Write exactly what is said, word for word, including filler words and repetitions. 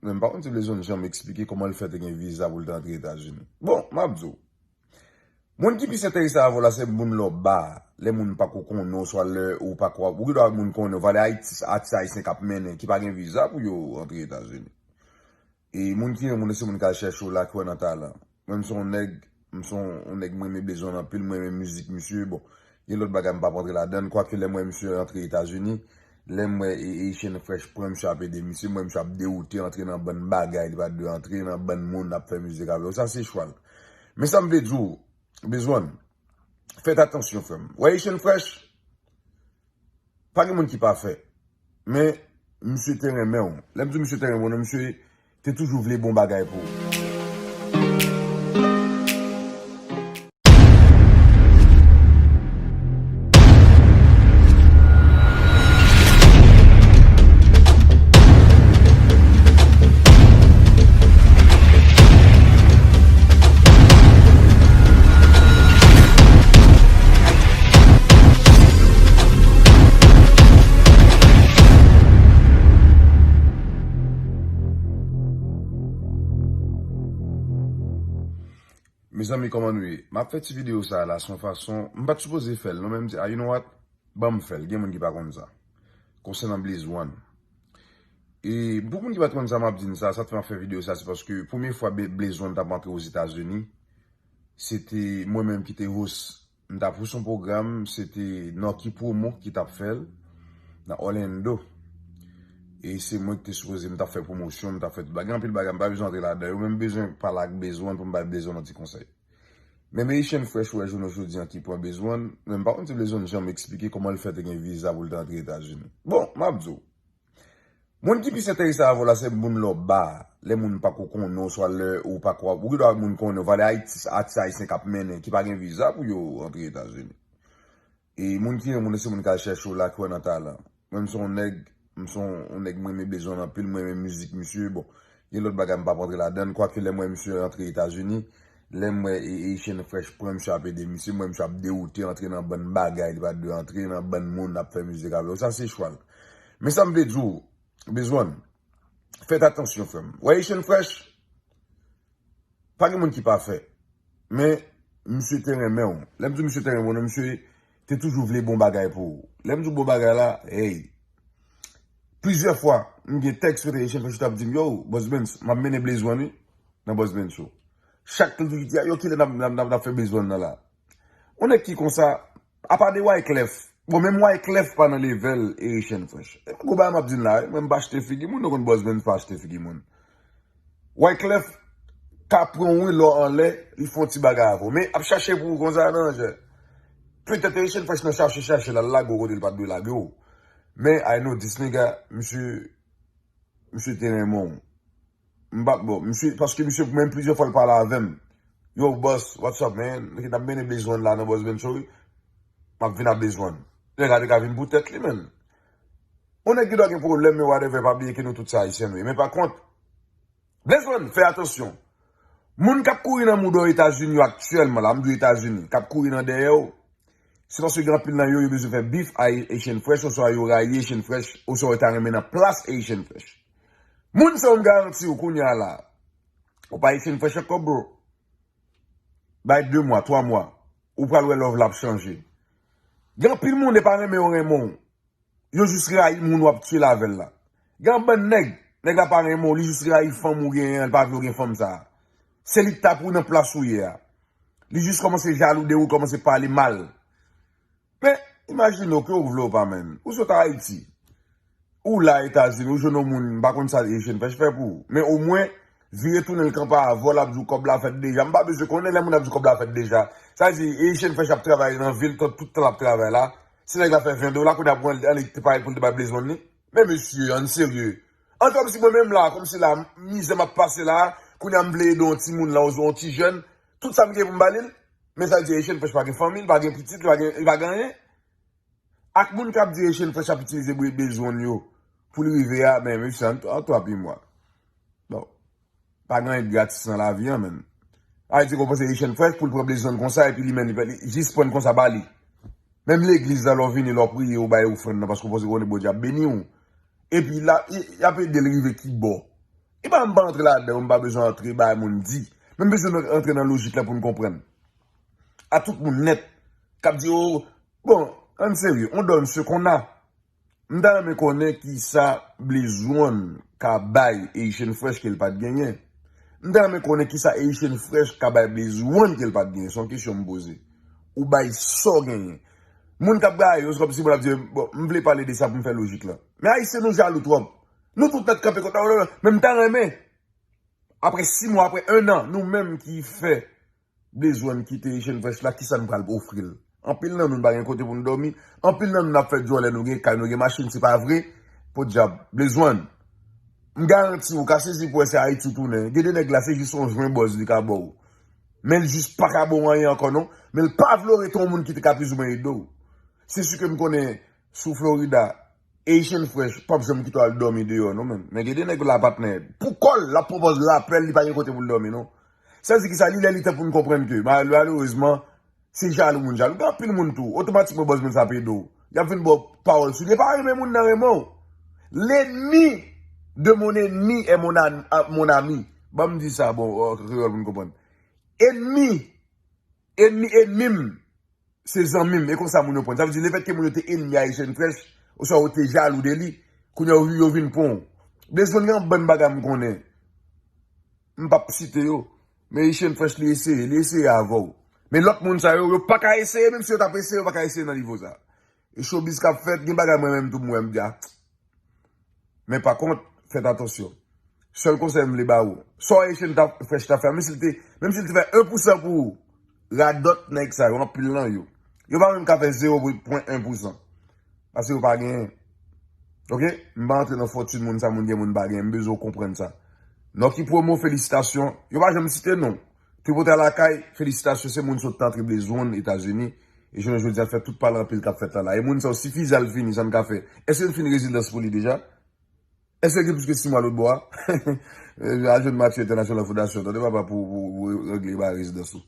Mwen, m pa konn si Blaze One janm eksplike kòman l fè te gen viza pou l te antre Etazini. Bon, m ap di w. Moun ki plis enterese avè w la, se moun lè w ba, lè moun pa ko konnen w, swa lè ou pa ko, ou gen dwa moun konnen w, valè Ayiti, atis ayisyen k ap mennen, ki pa gen viza pou yo antre Etazini. E moun ki renmen w, se moun k al chèche w la, ki wè nan talan. Mwen, m se yon nèg, m se yon nèg, mwen renmen Blaze One anpil, mwen renmen mizik misye. Bon, gen lòt bagay m p ap antre ladan l, kwake lè m wè misye antre Etazini, lè m wè e- Haitian Fresh pran misye ap ede misye, m wè misye ap dewoute antre nan bann bagay li pa t dwe antre, nan bann moun ap fè mizik avè yo. Sa se chwa l. Men sa m vle di w, Blaze One, fèt atansyon, frè m. Wè Haitian Fresh, pa gen moun ki pafè. Men, misye te renmen w. Lè m di misye te renmen w, non, misye te toujou vle bon bagay pou ou. Mezanmi, kòman nou ye? M ap fè ti videyo sa a la, se yon fason, m pa t sipoze fè l, non, men m di, ah, you know what? Ban m fè l, gen moun ki pa konn sa. Konsènan Blaze One. E pou moun ki pa t konn sa, m ap di n sa, sa t fè m ap fè videyo sa, se paske premye fwa Be- Blaze One t ap antre Ozetazini, se te mwen menm ki te host, m t ap host yon pwogram, se te Norky Promo ki t ap fè l nan Orlando. E se mwen ki te sipoze, m t ap fè pwomosyon, m t ap fè tout bagay. Gen anpil bagay, m pa bezwen antre ladan yo, men m bezwen pale ak Blaze One pou m bay Blaze One yon ti konsèy. Menm Haitian Fresh ou wè jounen jodi an ki pran Blaze One, men m pa konn si Blaze One janm eksplike kòman l fè te gen viza pou l te antre Etazini. Bon, m ap di w. Moun ki plis enterese avè w la, se moun lè w ba, lè moun pa ko konnen w, swa lè ou pa ko, ou gen dwa moun konnen w, valè Ayiti, atis ayisyen k ap mennen, ki pa gen viza pou yo antre Etazini. E moun ki renmen w, se moun k al chèche w la, ki wè nan talan. Mwen, m se yon nèg, m se yon nèg, mwen renmen Blaze One anpil, mwen renmen mizik misye. Bon, gen lòt bagay m p ap antre ladan l, kwake lè m wè misye antre Etazini, lè m wè e- Haitian Fresh pran misye ap ede misye, m wè misye ap dewoute antre nan bann bagay li pa t dwe antre, nan bann moun ap fè mizik avè yo. Sa se chwa l. Men sa m vle di w, Blaze One, fèt atansyon, frè m. Wè Haitian Fresh, pa gen moun ki pafè. Men, misye te renmen w. Lè m di misye te renmen w, non, misye te toujou vle bon bagay pou ou. Lè m di w bon bagay la, hey. Plizyè fwa, m gen tèks kote Haitian Fresh t ap di m, yo, Boss Benz, m ap mennen Blaze One, wi, nan Boss Benz Show. Chak lè li di, yo, kilè n ap, n ap, n ap, n ap fè Blaze One nan la? Yon nèg ki konsa, apa de Wyclef. Bon, menm Wyclef pa nan level Haitian Fresh. E gwo bagay m ap di n la, wi. Mwen, m pa achte figi moun, nou konn Boss Benz pa achte figi moun. Wyclef ka pran w, wi, lè w anlè, li fè yon ti bagay avè w. Men ap chache pou ou konsa, nan, jè. Petèt Haitian Fresh nan chache, chache, l al lage w kote l pa t dwe lage w. Men, I know this nigga, misye, misye te renmen w. M pa, bon, misye, paske misye, menm plizyè fwa l pale avè m. Yo, boss, what's up, man? Nèg ki t ap mennen Blaze One la nan Boss Benz Show, wi. M ap vin a Blaze One. Nèg la te ka vin pou tèt li, man. Yon nèg ki dwe gen pwoblèm, men whatever, pa bliye ke nou tout se Ayisyen nou ye. Men pa kont, Blaze One, fè atansyon. Moun k ap kouri nan mouda w Etazini yo aktyèlman, la, m di w Etazini, k ap kouri nan dèyè w, se paske gen anpil nan yo, yo bezwen fè bif a Haitian Fresh, oswa yo rayi Haitian Fresh, oswa yo ta renmen nan plas Haitian Fresh. Moun sa yo m garanti w kounye a la, ou pa Haitian Fresh ankò, bro. Bay de mwa, twa mwa, ou pral wè love la ap chanje. Gen anpil moun, e pa renmen yo renmen w. Yo jis rayi moun w ap tchil avè l la. Gen yon bann nèg, nèg la pa renmen w, li jis rayi fanm ou genyen an, li pa vle w gen fanm sa a. Se li k t ap ou nan plas ou ye a. Li jis kòmanse jalou de ou, kòmanse pale mal. Men, imajine w, ke w vle w pa, menn. Ou sot Ayiti. Ou la Etazini, ou jwenn yon moun, m pa konn sa Haitian Fresh fè pou ou. Men omwen, vire tounen l kanpe avè w, l ap di w kòb la fèt deja. M pa bezwen konnen lè moun ap di w kòb la fèt deja. Sa vle di, Haitian Fresh ap travay nan vil, tout, tout tan l ap travay la. Si nèg la fè ven dola, kounye a pou ann, ann te parèt pou l te bay Blaze One li. Men mesye, ann serye. An kòmsi mwen menm la, kòmsi la, mizè m ap pase la, kounye a m vle ede yon timoun la, yon, yon ti jèn, tout sa m gen pou m ba li l. Men sa vle di Haitian Fresh pa gen fanmi, li pa gen pitit, li pa gen, li pa gen anyen. Ak moun k ap di Haitian Fresh ap itilize Blaze One yo pou li rive a, men mesye, an, an twa pi mwa. Bon. Pa gen anyen k gratis nan lavi an, menn. Ayiti konn panse Haitian Fresh pou l pran Blaze One konsa, epi li menm, li, li jis pran l konsa ba li. Menm legliz la, lè w vini, lè w priye, ou bay ofrann nan, paske w panse konnen Bondye ap beni w. Epi la, y, y ap ede l rive ki bò? E pa m pa antre ladan, m pa bezwen antre bay moun di. Men m bezwen antre nan lojik la pou n konprann. A tout moun nèt, k ap di, oh, bon, ann serye, on donne ce qu'on a. M ta renmen konnen kisa Blaze One ka bay Haitian Fresh ke l pa t genyen. M ta renmen konnen kisa Haitian Fresh ka bay Blaze One ke l pa t genyen. Se yon kesyon m poze. Ou bay sa w genyen. Moun k ap gaye yo, se kòmsi moun ap di, bon, m vle pale de sa pou m fè lojik la. Men Ayisyen nou jalou twòp. Nou tout nèt kanpe kont la, men m ta renmen. Apre sis mwa, apre en an, nou menm ki fè Blaze One kite Haitian Fresh la, kisa n pral ofri l? Anpil nan nou, n pa gen kote pou n dòmi. Anpil nan nou, n ap fè djòlè, nou gen kay, nou gen machin, se pa vre? Podyab, Blaze One, m garanti w, ou ka sezi pou wè se Ayiti w tounen. Gen de nèg la, se jis yon jwen bòz li ka ba w. Men l jis pa ka ba w anyen ankò, non. Men l pa vle w rete yon moun ki te ka plizoumwen ede w. Se si ke m konnen sou Florida, Haitian Fresh p ap janm kite w al dòmi deyò, non, menm. Men gen de nèg la, patnè. Pou kò l, l ap pran pòz lapèl, li pa gen kote pou l dòmi, non. Sa di ki sa, li lè li tan pou n konprann ke, malerezman, se jalou moun jalou. Gen anpil moun tou, otomatikman bòz moun sa ap ede w. Y ap vin ba w pawòl sou li. E pa renmen moun nan renmen w. L'ennemi de mon ennemi est mon, am- ah, mon ami. Ban m di sa, bon, an kreyòl pou n konprann. Ennmi, ennmi, ennmi m, se zanmi m. E konsa moun yo pran. Sa vle di, lefètke moun yo te ennmi Haitian Fresh, oswa yo te jalou de li, kounye a yo, yo vin pran w. Blaze One gen yon bann bagay m konnen. M p ap site yo. Men Haitian Fresh, li eseye, li eseye avè w. Men lòt moun sa yo, yo pa ka eseye, menm si yo t ap eseye, yo pa ka eseye nan nivo sa. E showbiz k ap fèt, gen bagay mwen menm tou m wè, m di, ah. Men pa kont, fèt atansyon. Sèl konsèy m vle ba ou. Sa w Haitian ta, Fresh ta fè, menm si l te, menm si l te fè en pou san pou ou, radòt nèg sa yo, anpil nan yo. Yo pa menm ka fè zewo pwen en pou san. Paske yo pa genyen. Oke? M pa antre nan fòtin moun sa moun gen, moun pa genyen. M bezwen w konprann sa. Nòki Promo, felisitasyon. Yo pa janm site non. Tripotay Lakay, felisitasyon. Se moun sot antre Blaze One, Etazini. E jounen jodi a, fè tout pale anpil k ap fèt la la. E moun sa yo, si fiza l fini, sa n ka fè? Èske n fin rezidans pou li deja? Èske gen plis ke sis mwa lòt bò a? Al jwenn Matye International Fondasyon. Tande papa pou, pou, pou regle ba rezidans ou.